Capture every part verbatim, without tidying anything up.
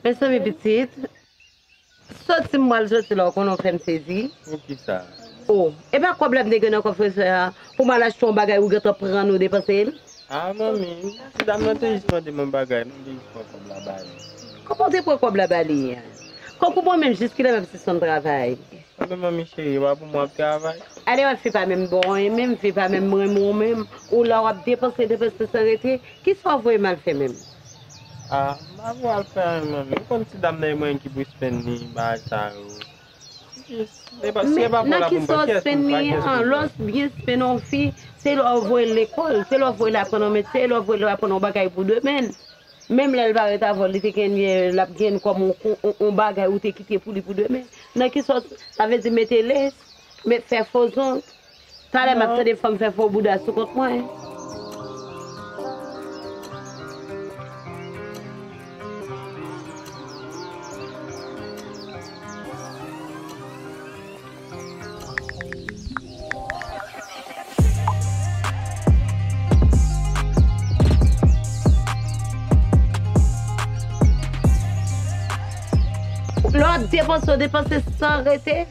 Mezanmi pitit, soti m pral soti la, ou konnen w fè m sezi. Poukisa? O, e pa kòb la m te gen nan kòfrefò a pou m al achte yon bagay ou gentan pran ou depanse l? A, manmi, ti dam nan te jis mande m yon bagay, m te jis pran kòb la ba li. Kòman w te pran kòb la ba li a? Kòm pou mwen menm, jiskilè m ap sispann travay. Anben manmi cheri, w a pou mwen ap travay. Ale wè fi pa menm ba w anyen menm, fi pa menm renmen w menm. Ou la w ap depanse, depanse san rete. Kisa w voye m al fè menm? A, m pa voye al fè anyen manmi. Ou konn ti dam nan e mwen ki pou spenn li, bagay sa yo. Jis, se pa, se pa pou la pou m pran, kiyès pou m pran, kiyès pou m pran? Lè w byen spenn yon fi, se lè w voye l lekòl, se lè w voye l aprann yon metye, se lè w voye l aprann yon bagay pou demen. Menm lè l pa ret avè w, li te gen, l ap gen kòm yon, yon, yon bagay ou te kite pou li pou demen. Nan ki sans? Sa vle di mete lès, met, fè fo zong. Talè m ap tande fanm fè fo bouda sou kont mwen. Lè w ap depanse, w depanse san rete.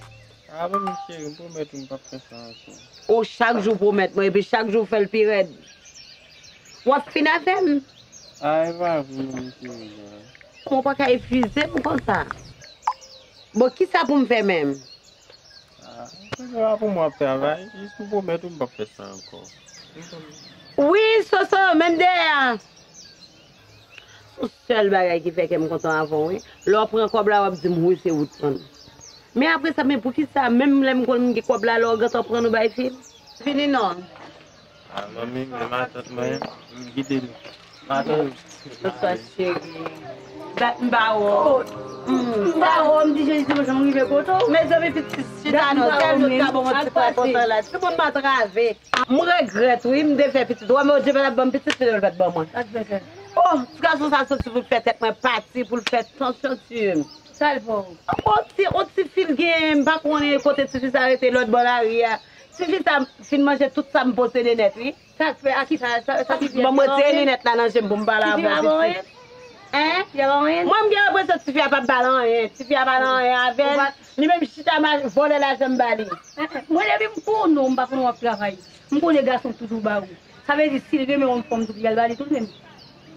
A, manmi cheri, m pwomèt ou m p ap fè sa ankò. Ou chak jou pwomèt mwen, epi chak jou w fè l pi rèd. W ap fin avè m. A, e pa vre, manmi cheri, non. Mwen pa ka epuize m konsa. Bon, kisa pou m fè menm? A, se pa pou mwen ap travay, jis m pwomèt ou m p ap fè sa ankò. Wi, Soso, menm dèyè a. Se yon sèl bagay ki fè kè m kontan avè w, wi. Lè w pran kòb la, w ap di m, wi, se ou t pran l. Men apre sa, men poukisa, menm lè m konn gen kòb la, lè w gentan pran l, ou bay fi l? Vini non. A, manmi, men matant mwen, m kite nou. Matant. Bonswa, cheri. Dat m pa wè w. M pa wè w, m di Jezi, se bon, jan m rive kote w. Mezanmi, pitit, chita non, sèl nou t ka ban m yon ti pwa kontan la. Tout moun m antrave. M regrèt, wi, m te fè pitit. Ou wè, men Dye pa t ap ban m pitit, se yo l pa t ban mwen. Sa k fè fè? Oh, ti gason sa soti pou l fè tèt mwen pati, pou l fè tansyon tiye m. Sa l fè w? On ti, on ti fi l gen, m pa konnen kote ti fi sa rete lòt bò lari a. Ti fi sa fin manje tout sa m posede nèt, wi. Sa k fè, a kisa, sa, sa ti fi a? Ban m retire linèt la nan je m pou m pale avè w, pitit. Hein? Ti fi a pa anyen? Mwen, m gen enpresyon ti fi a p ap ba l anyen. Ti fi a pa nan anyen avè l. Li menm chita, vòlè lajan m ba li. Mwen, depi m konnen w, m pa konnen w ap travay. M konnen gason toujou ba ou. Sa vle di, si l renmen yon fanm tou, li al ba li tou l menm.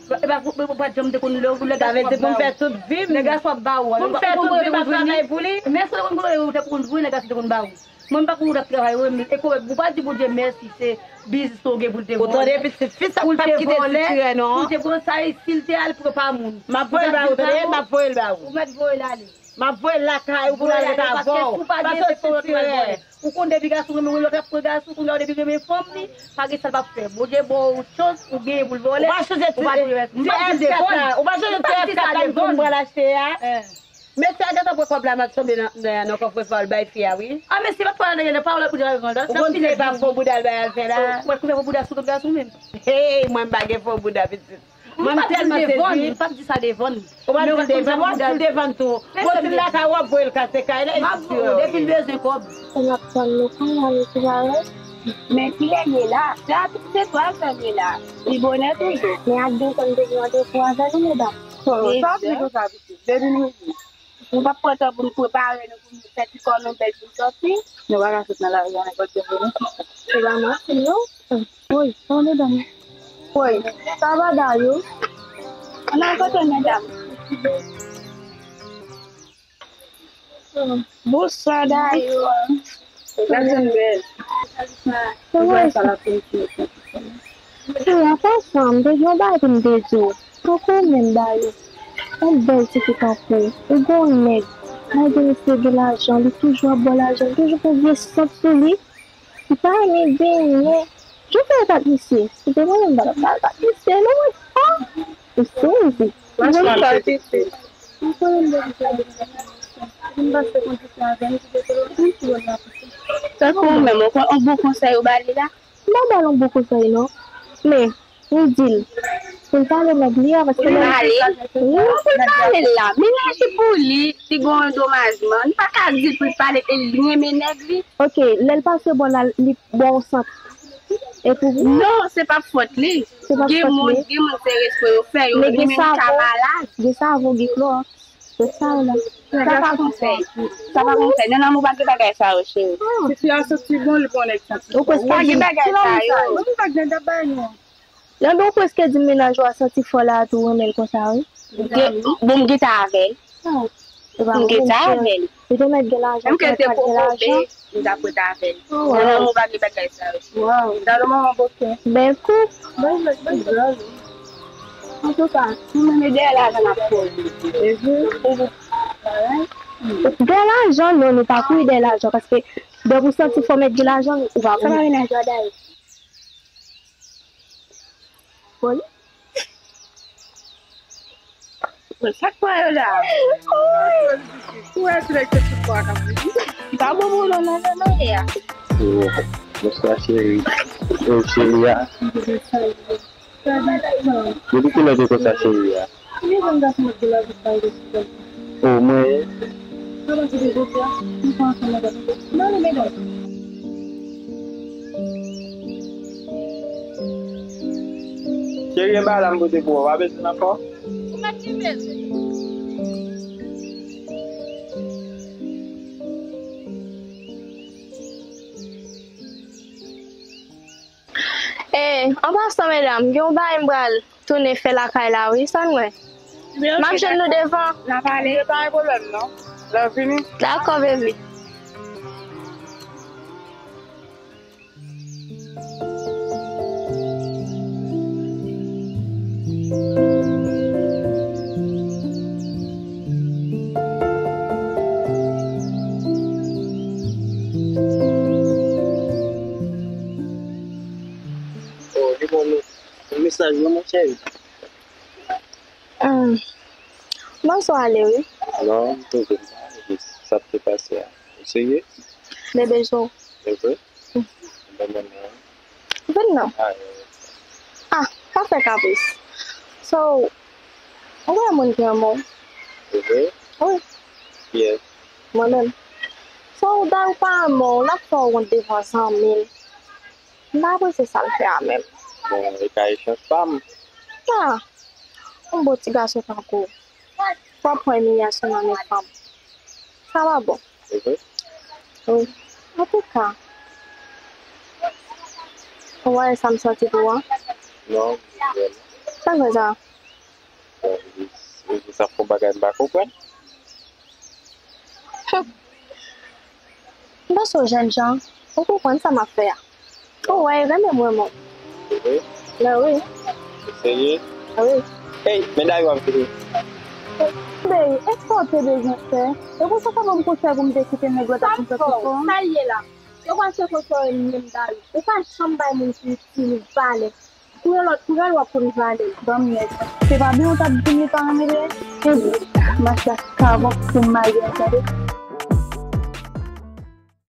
E pa, e pa, ou pa t janm te konn lè, lè gason ap ba ou. Sa vle di pou m fè tout vi m. Lè gason ap ba ou. Pou m fè tout vi m ap travay pou li. Men èske w te konn konnen ou te konn vre, lè gason te konn ba ou. Mwen, m pa konn ou t ap travay, ou menm, e kòrèk, ou pa di Bondye mèsi, se biznis ou gen pou l te vòlè. Ou tande pitit fi sa p ap kite sitirè non. Pou l te pran sa, e si l te al pran pa moun. M ap voye l ba ou, tande, m ap voye l ba ou. Ou mèt voye l ale. M ap voye l lakay ou pou l al ret avè w. Paske si w pa gen efektivman l vòlè. Ou konn depi gason renmen yon lòt ap pran gason, kounye a depi renmen fanm li, pa gen sa l p ap fè. Bondye ba w chans, ou genyen pou l vòlè. Ou pa chanje ti, ti F kat la, ou pa chanje ti F kat la m di w m pral achte a. Mesye a gentan pran kòb la, m ap sanble nan, nan, nan kòfrefò l bay fi a, wi. A, mesye pa t pran nan pa w la pou di al randan. Ou konn se pa fo bouda l bay al fè la. Ou wè kouvè pou bouda sou tout gason menm. Hey, mwen m pa gen fo bouda, pitit. Mwen, m tèlman sezi. M p ap di sa devan l. Ou p ap di l devan, w ap di l devan l tou. Bon, si l lakay ou, w ap voye l kase kay la, e si w. M ap di w, depi l bezwen kòb. N ap tann nou kanmenm, nou ti pare. Men kilè l ye la? Se a tout se twa zè l ye la. Li bonè toujou. Men ak de zè m te gen randevou avè nou, medam. Sa w di konsa, pitit? Depi nou Nou p ap pran tan pou n prepare nou, pou n fè ti kò nou bèl pou n sòti. Nou pa ka sot nan lari a nenpòt jan vre non, sista. Se pa manti non. Woy, sa medam. Woy, sa pa Dayou. Ann al kote medam. Bonswa, Dayou. Ou ka jwenn bèl. Ou wè sa l ap fè isit. Ou wè, an pasan, m te gen yon bagay pou m te di w. Tankou ou menm, Dayou. Yon bèl tifi tankou w. Ou gen yon nèg. Malgre misye gen lajan, li toujou ap ba w lajan, li toujou gen vye sant sou li. Li pa renmen benyen. Jan w fè avèk misye? Ou te konnen m pa t ap ba l avèk misye, non, mwen. Ah! Ou sezi. Mwen pa piti. Tankou ou menm, ou kwè yon bon konsèy ou ba li la? M pa ba l yon bon konsèy, non. Men, m di l pou l pale nèg li a, paske lè l pale, wi, pou l pale l la. Menaj li pou li, li gen yon domajman. Li pa ka di l pou l pale, e l renmen nèg li. Ok, lè l pase bò la, li ba w sant. E pou... Non, se pa fòt li. Se pa fòt li. Gen moun, gen moun se respè yo fè, yo renmen yon kamarad. Gen savon, gen klowòks. Se sa w la. Sa pa konsèy. Sa pa konsèy. Nan lanmou pa gen bagay sa yo, cheri. Si fi a santi bon, li bon nèg santi bon. Ou pa gen bagay sa yo. Ou pa gen bagay non. Lanbi, ou prèske di m mennaj ou a santi fò la a tou renmen l konsa, wi. Bon, m gentan avè l. M gentan avè l. Li te mèt gen lajan, li te mèt pa t gen lajan. M t ap ret avè l. Nan lanmou pa gen bagay sa yo. Nan lanmou, ok. Bèl koup. Antouka, nou menm e dèyè lajan n ap kouri. Dèyè lajan, non, nou pa kouri dèyè lajan, paske depi w santi fò mèt gen lajan, ou pa kouri. Sa pa mennaj ou a dayè. Bon. Bon, sa k pran yo la? Ou wè ti nèg te sou kwa k ap vini. Pa bon pou nou non, non, non, ye a. Bonswa, cheri. E cheri a. Depi kilè w te konsa, cheri a? O, mwen. Cheri, e bagay la m pote pou ou, pa bezwen l ankò? Ou mèt kenbe l. E, an pasan, medam, gen yon bagay m pral tounen fè lakay la, wi, sa n wè? M ap jwenn nou devan. N a pale. Pa gen pwoblèm, non. Lè w fini. Dakò, baby. Oh, li bon, mesaj, non, mon cheri. Hum. Bonswa, ale, wi. Non, m twouve m pa ale, sa k te pase a. Ou serye? Bebe Jo. Bebe? Bebe nan. Vin non. Ah, eh. Ah, pa fè kapris. So, ou wè moun ki renmen w? Bebe? Wi. Kiyès? Mwen menm. So, ou dayè ou pa renmen w, l ap fè w wont devan zanmi l. M pa apresye sa l fè a menm. Bon, e ka e chans pa m. Ah, yon bon ti gason tankou w. Fò w pran imilyasyon nan men fanm. Sa pa bon. Se vre? Wi. Antouka, ou wè sa m santi pou ou an? Non, m vrèman. Sa k fè sa? Bon, li, li, li sa fè yon bagay m pa konprann. Hum. M panse w jènjan, ou konprann sa m ap fè a. Ou wè, e renmen m renmen w. Vre? Mè wi. Ou serye? Wi. Ey, men dayou ap vini. Bey, èske w te bezwen fè? E konsa sa ban m konsèy pou m te kite nèg la t ap konprann konsèy w? Sa l ye la? Yo pral chèche w sou menm dayou. Ou pa janm bay moun ki itil ou valè. Kouri lòt, kouri lòt, w ap konn valè. Banm nèg. Se pa byen ou t ap di m li pa renmen li? Ebyen, m ap chache avan pou m marye a, tande.